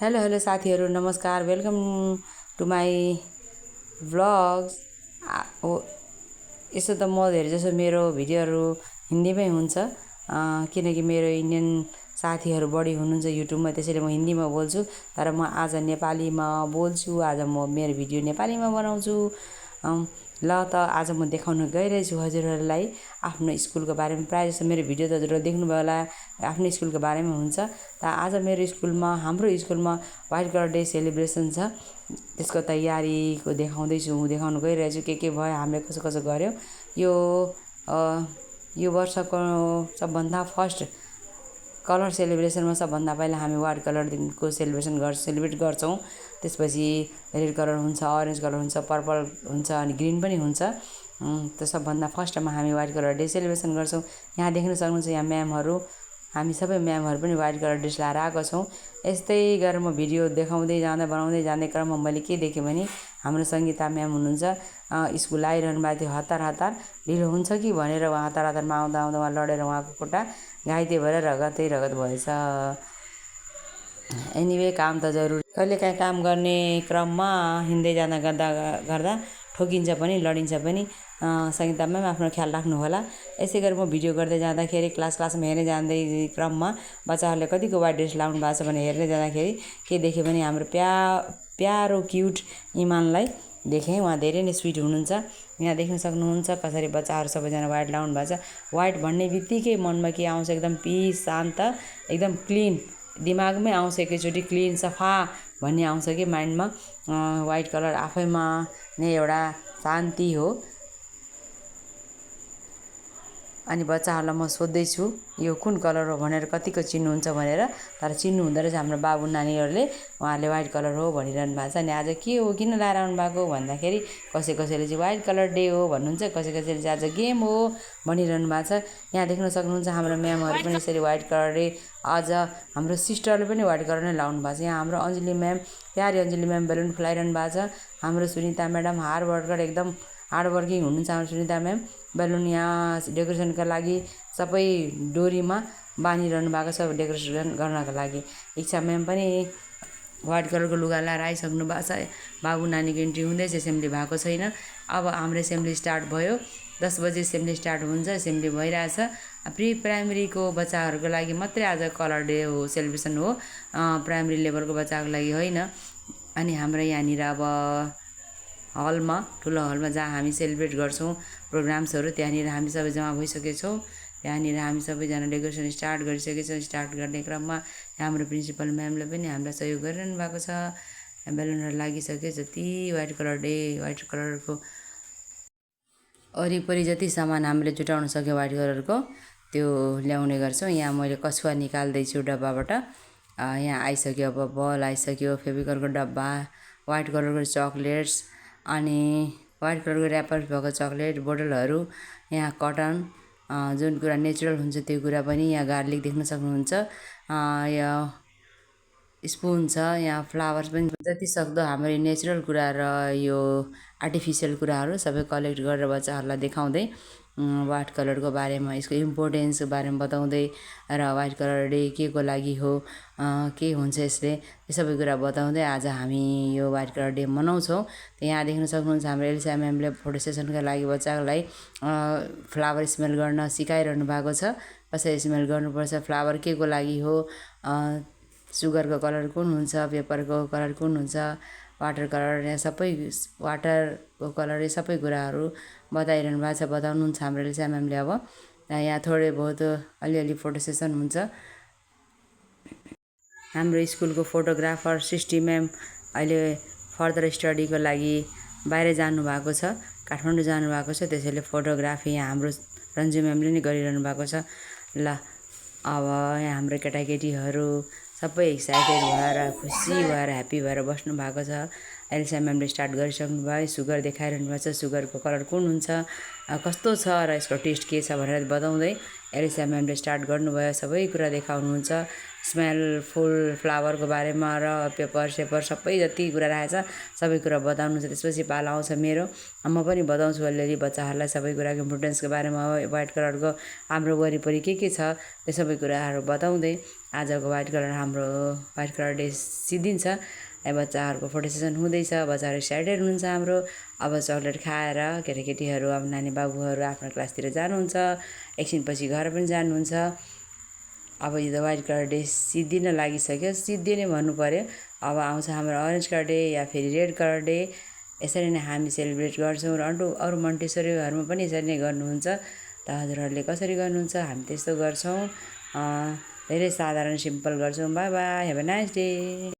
Hello hello साथीहरू नमस्कार welcome to my vlogs हो। यसो त म धेरै जसो मेरो भिडियोहरू हिन्दीमै हुन्छ किनकि मेरो इन्डियन साथीहरू बढी हुनुहुन्छ युट्युबमा, त्यसैले म हिन्दीमा बोल्छु। तर म आज नेपालीमा बोल्छु। आज म मेरो भिडियो नेपालीमा बनाउँछु। ल त आज म देखाउन गइरहेछु हजुरहरूलाई आफ्नो स्कुलको बारेमा। प्रायः जस्तो मेरो भिडियो त हजुरहरूले देख्नुभयो होला, आफ्नो स्कुलको बारेमा हुन्छ। त आज मेरो स्कुलमा, हाम्रो स्कुलमा व्हाइट कलर डे सेलिब्रेसन छ। त्यसको तयारीको देखाउन गइरहेछु के भयो, हामीले कसो कसो गऱ्यौँ। यो वर्षको सबभन्दा फर्स्ट कलर सेलिब्रेसनमा सबभन्दा पहिला हामी व्हाइट कलरको सेलिब्रेट गर्छौँ। त्यसपछि रेड कलर हुन्छ, अरेन्ज कलर हुन्छ, पर्पल हुन्छ अनि ग्रिन पनि हुन्छ। त सबभन्दा फर्स्टमा हामी व्हाइट कलर डे सेलिब्रेसन गर्छौँ। यहाँ देख्न सक्नुहुन्छ, यहाँ म्यामहरू, हामी सबै म्यामहरू पनि व्हाइट कलर ड्रेस लगाएर आएको छौँ। यस्तै गरेर म भिडियो बनाउँदै जाँदै क्रममा मैले के देखेँ भने हाम्रो सङ्गीता म्याम हुनुहुन्छ, स्कुल आइरहनु भएको थियो। हतार ढिलो हुन्छ कि भनेर उहाँ हतारमा आउँदा उहाँ लडेर उहाँको खुट्टा घाइते भएर रगत भएछ। एनिवे काम त जरुरी, कहिलेकाहीँ काम गर्ने क्रममा हिँड्दै गर्दा ठोकिन्छ पनि, लडिन्छ पनि। सङ्गीता म्याम आफ्नो ख्याल राख्नु होला। यसै गरी म भिडियो गर्दै जाँदाखेरि क्लासमा हेर्दै जाँदै क्रममा बच्चाहरूले कतिको व्हाइट ड्रेस लाउनु भएको छ भने हेर्दै जाँदाखेरि के देखेँ भने हाम्रो प्यारो क्युट इमानलाई देखेँ। उहाँ धेरै नै स्विट हुनुहुन्छ। यहाँ देख्न सक्नुहुन्छ कसरी बच्चाहरू सबैजना व्हाइट लाउनु भएको छ। व्हाइट भन्ने बित्तिकै मनमा के आउँछ, एकदम पिस, शान्त, एकदम क्लिन, दिमागमै आउँछ एकैचोटि क्लिन, सफा भन्ने आउँछ कि माइन्डमा। व्हाइट कलर आफैमा नै एउटा शान्ति हो। अनि बच्चाहरूलाई म सोध्दैछु यो कुन कलर हो भनेर, कतिको चिन्नुहुन्छ भनेर। तर चिन्नु हुँदो रहेछ हाम्रो बाबु नानीहरूले, उहाँहरूले व्हाइट कलर हो भनिरहनु भएको छ। अनि आज के हो, किन लगाएर आउनु भएको भन्दाखेरि कसैले चाहिँ व्हाइट कलर डे हो भन्नुहुन्छ, कसैले चाहिँ आज गेम हो भनिरहनु भएको छ। यहाँ देख्न सक्नुहुन्छ हाम्रो म्यामहरू पनि यसरी व्हाइट कलर डे, आज हाम्रो सिस्टरले पनि व्हाइट कलर नै लाउनु भएको छ। यहाँ हाम्रो अञ्जली म्याम, प्यारी अञ्जली म्याम बेलुन फुलाइरहनु भएको छ। हाम्रो सुनिता म्याडम एकदम हार्डवर्किङ हुनुहुन्छ। हाम्रो सुनिता म्याम बेलुन यहाँ डेकोरेसनका लागि सबै डोरीमा बाँधिरहनु भएको छ, डेकोरेसन गर्नका लागि। इच्छा म्याम पनि व्हाइट कलरको लुगा लगाएर आइसक्नु भएको छ। बाबु नानीको इन्ट्री हुँदैछ, एसेम्ब्ली भएको छैन। अब हाम्रो एसेम्ब्ली स्टार्ट भयो, 10 बजे एसेम्ब्ली स्टार्ट हुन्छ, एसेम्ब्ली भइरहेछ। प्री प्राइमेरीको बच्चाहरूको लागि मात्रै आज कलर डे हो, सेलिब्रेसन हो, प्राइमेरी लेभलको बच्चाको लागि होइन। अनि हाम्रो यहाँनिर अब हलमा, ठुलो हलमा जहाँ हामी सेलिब्रेट गर्छौँ प्रोग्राम्सहरू, त्यहाँनिर हामी सबै जम्मा भइसकेछौँ। त्यहाँनिर हामी सबैजना डेकोरेसन स्टार्ट गरिसकेछौँ। स्टार्ट गर्ने क्रममा हाम्रो प्रिन्सिपल म्यामले पनि हामीलाई सहयोग गरिरहनु भएको छ। बेलुनहरू लागिसक्यो। जति व्हाइट कलरको वरिपरि जति सामान हामीले जुटाउन सक्यो व्हाइट कलरको, त्यो ल्याउने गर्छौँ। यहाँ मैले कछुवा निकाल्दैछु डब्बाबाट। यहाँ आइसक्यो, अब बल आइसक्यो, फेभिकलको डब्बा, व्हाइट कलरको चक्लेट्स, अनि व्हाइट कलरको ऱ्यापर भएको चक्लेट बोतलहरू, यहाँ कटन, जुन कुरा नेचुरल हुन्छ त्यो कुरा पनि, यहाँ गार्लिक देख्न सक्नुहुन्छ, यहाँ स्पुन छ, यहाँ फ्लावर्स पनि। जति सक्दो हाम्रो नेचुरल कुरा र यो आर्टिफिसियल कुराहरू सबै कलेक्ट गरेर बच्चाहरूलाई देखाउँदै व्हाइट कलरको बारेमा, यसको इम्पोर्टेन्सको बारेमा बताउँदै र व्हाइट कलर डे के को लागि हो, के हुन्छ यसले, यो सबै कुरा बताउँदै आज हामी यो व्हाइट कलर डे मनाउँछौँ। यहाँ देख्न सक्नुहुन्छ हाम्रो एलिसा म्यामले फोटो सेसनका लागि बच्चाहरूलाई फ्लावर स्मेल गर्न सिकाइरहनु भएको छ। कसरी स्मेल गर्नुपर्छ, फ्लावर के को लागि हो, सुगरको कलर कुन हुन्छ, पेपरको कलर कुन हुन्छ, वाटर कलर, यहाँ सबै वाटरको कलर, यो सबै कुराहरू बताइरहनु भएको छ, बताउनुहुन्छ हाम्रो एलिसा म्यामले। अब यहाँ थोरै बहुत अलिअलि फोटो सेसन हुन्छ। हाम्रो स्कुलको फोटोग्राफर सृष्टि म्याम अहिले फर्दर स्टडीको लागि बाहिर जानुभएको छ, काठमाडौँ जानुभएको छ। त्यसैले फोटोग्राफी यहाँ हाम्रो रन्जु म्यामले नै गरिरहनु भएको छ। ल अब यहाँ हाम्रो केटाकेटीहरू सबै एक्साइटेड भएर, खुसी भएर, ह्याप्पी भएर बस्नु भएको छ। एलिसा म्यामले स्टार्ट गरिसक्नु भयो, सुगर देखाइरहनु भएको छ, सुगरको कलर कुन हुन्छ, कस्तो छ र यसको टेस्ट के छ भनेर बताउँदै एलिसा म्यामले स्टार्ट गर्नुभयो। सबै कुरा देखाउनुहुन्छ, स्मेल, फुल, फ्लावरको बारेमा र पेपर सेपर सबै जति कुरा राखेको छ सबै कुरा बताउनुहुन्छ। त्यसपछि पाला आउँछ मेरो, म पनि बताउँछु अलिअलि बच्चाहरूलाई सबै कुराको इम्पोर्टेन्सको बारेमा, व्हाइट कलरको हाम्रो वरिपरि के छ त्यो सबै कुराहरू बताउँदै आजको व्हाइट कलर हाम्रो व्हाइट कलर डे सिद्धिन्छ। बच्चाहरूको फोटो सेसन हुँदैछ, बच्चाहरू एक्साइटेड हुनुहुन्छ हाम्रो। अब चक्लेट खाएर केटाकेटीहरू अब नानी बाबुहरू आफ्नो क्लासतिर जानुहुन्छ, एकछिनपछि घर पनि जानुहुन्छ। अब यो त व्हाइट कलर डे सिद्धिन लागिसक्यो, सिद्धियो नै भन्नु पऱ्यो। अब आउँछ हाम्रो अरेन्ज कलर डे या फेरि रेड कलर डे। यसरी नै हामी सेलिब्रेट गर्छौँ र अरू मन्टेसरीहरूमा पनि यसरी नै गर्नुहुन्छ। त हजुरहरूले कसरी गर्नुहुन्छ? हामी त्यस्तो गर्छौँ, धेरै साधारण सिम्पल गर्छौँ। By by, have a nice day.